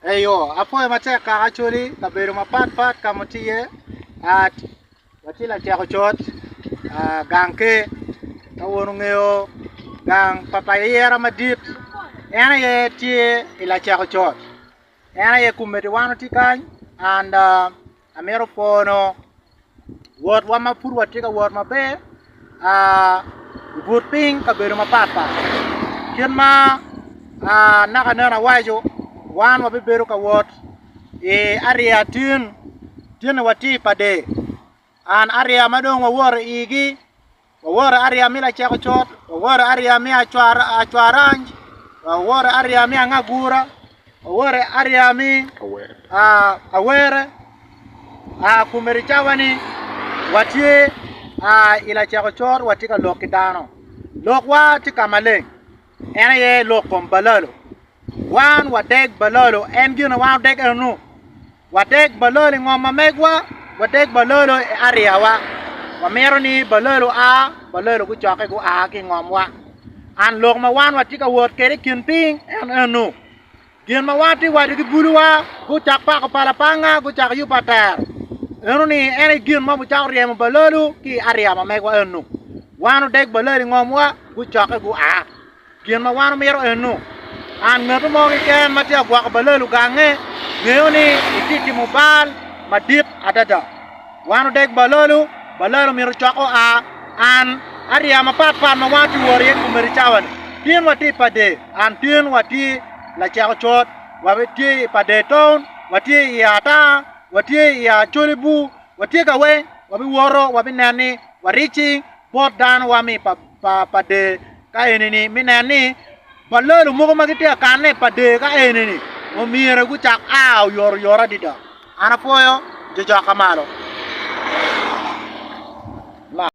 Eyo, apwoyo matek kaka Acholi, kabedo mapat pat ka ma tye iye, watye laceko cot, gang ker, ka wun wungeyo gang pa ayera madit en aye tye i laceko cot, en aye komiti wan watye kany and amito pwono wotwa ma pud watye ka wot maber i but piny kabedo mapat pat kit ma naka nen awaco wan wabibedo ka wot i area tin tin ni watye i pader and area ma dong wawoto i igi Waworo ariya me lacek ocot, waworo ariya me acwaranj, waworo ariya me angagura, waworo ariya me awere. Komedi cawa-ni watye i lacek ocot watye ka lok ki dano. Lokwa tye ka maleng en aye lok kom balalo. Wan wadeg balalo en gin ma wan wadeg eno. Wadeg balolo i ngom ma megwa, wadeg balolo i ariyawa. Wamito ni balolo oa, balolo gucokke gua ki i ngomwa. An lok ma wan watye ka wot kwede i kin piny en eno. Gin ma wan watye ka waco ki buluwa, gucak pako pala panga, gucak yubo atero. Enoni en aye gin ma wucako ryemo balolo ki i ariya ma megwa eno. Wan odeg balolo i ngomwa, gucokke gua. Gin ma wan omito eno, an ngat mo keken ma tye ka gwoko balalo gange ngeyo ni etye ka timo bal madit adada. Wan odeg balalo, balalo myero ocok oa, an ariya mapat pat ma wan watye ka wot iye komedi cawa-ni tin watye i pader, an tin watye lacek ocot, watye i pader town, watye i ata, watye i acholi bur, watye ka weng wabiwoto wabineno ni waric-ci bot danowa me pader. Ka enini mi nen ni balalo mogo ma gitye ka kanne pa der ka enini omyero gucak a oyotoyot adada. An apwoyo jo jok ka malo.